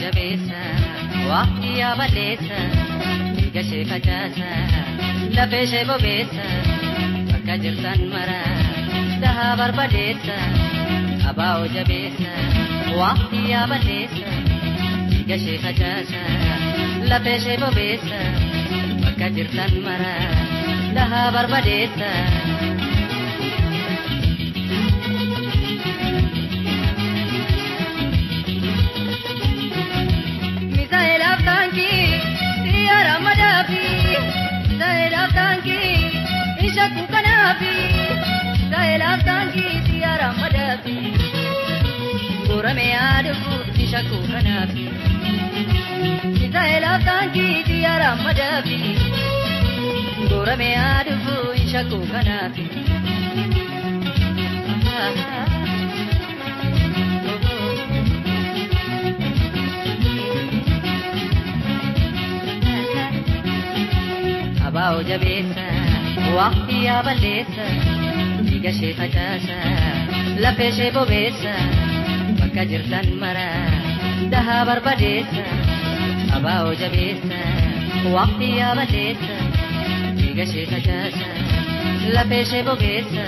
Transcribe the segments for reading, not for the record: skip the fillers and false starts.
jabeessa, waqtii balleessa, dhiiga ishee facaasa, lafee ishee bobeessa, bakka jirtan mara dahaa barbadeessa. Abaa'oo jabeessa, waqtii balleessa, dhiiga ishee facaasa, lafee ishee bobeessa, bakka jirtan mara dahaa barbadeessa. Misaa'elaaf taankii xiyyaara madaafi, misaa'elaaf taankii ishakku kanaafi, misaa'elaaf taankii xiyyaara madaafi, goorame yaadhu ishakku kanaafi. Misaa'elaaf taankii xiyyaara madaafi, goorame yaadhu ishakku kanaafi. Abaa'oo jabeessa, waqtii balleessa, dhiiga ishee facaasa, lafee ishee bobeessa, bakka jirtan mara dahaa barbadeessa. Abaa'oo jabeessa, waqtii balleessa, dhiiga ishee facaasa, lafee ishee bobeessa,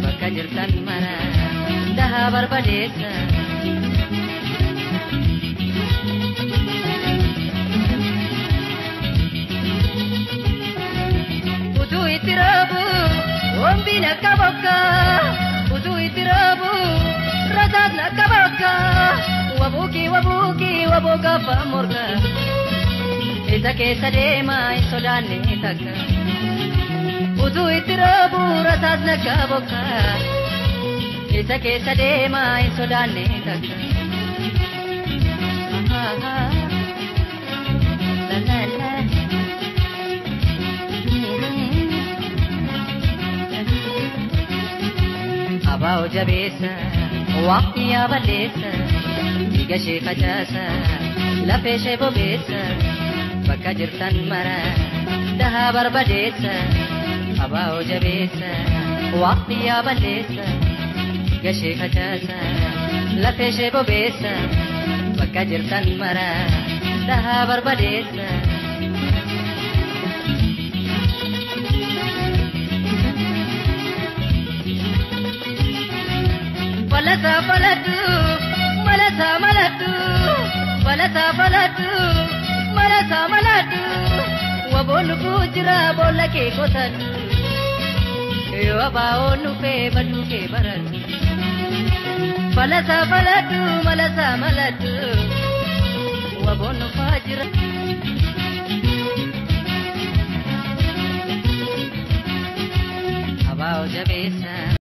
bakka jirtan mara dahaa barbadeessa. Utuu itti roobu wambiin akka bokkaa, utuu itti roobu rasaasni akka bokkaa, wabuukii wabuukii wabooka abbaan morkaa, isa keessa deemaa hin sodaanne takka. Utuu itti roobu rasaasni akka bokkaa, isa keessa deemaa hin sodaanne takka. La la la. Abaa'oo jabeessa, waqtii balleessa, dhiiga ishee facaasa, lafee ishee bobeessa, bakka jirtan mara dahaa barbadeessa. Abaa'oo jabeessa, waqtii balleessa, dhiiga ishee facaasa, lafee ishee bobeessa, bakka jirtan mara dahaa barbadeessa. Falasaa faladhu, malasaa maladhu, falasaa faladhu, malasaa maladhu, waboon dhufuu jira boolla kee qotadhu, yoo abaa'oon dhufee baduu kee baradhu. Falasaa faladhu, malasaa maladhu, waboon dhufaa jira. Abaa'oo jabeessa.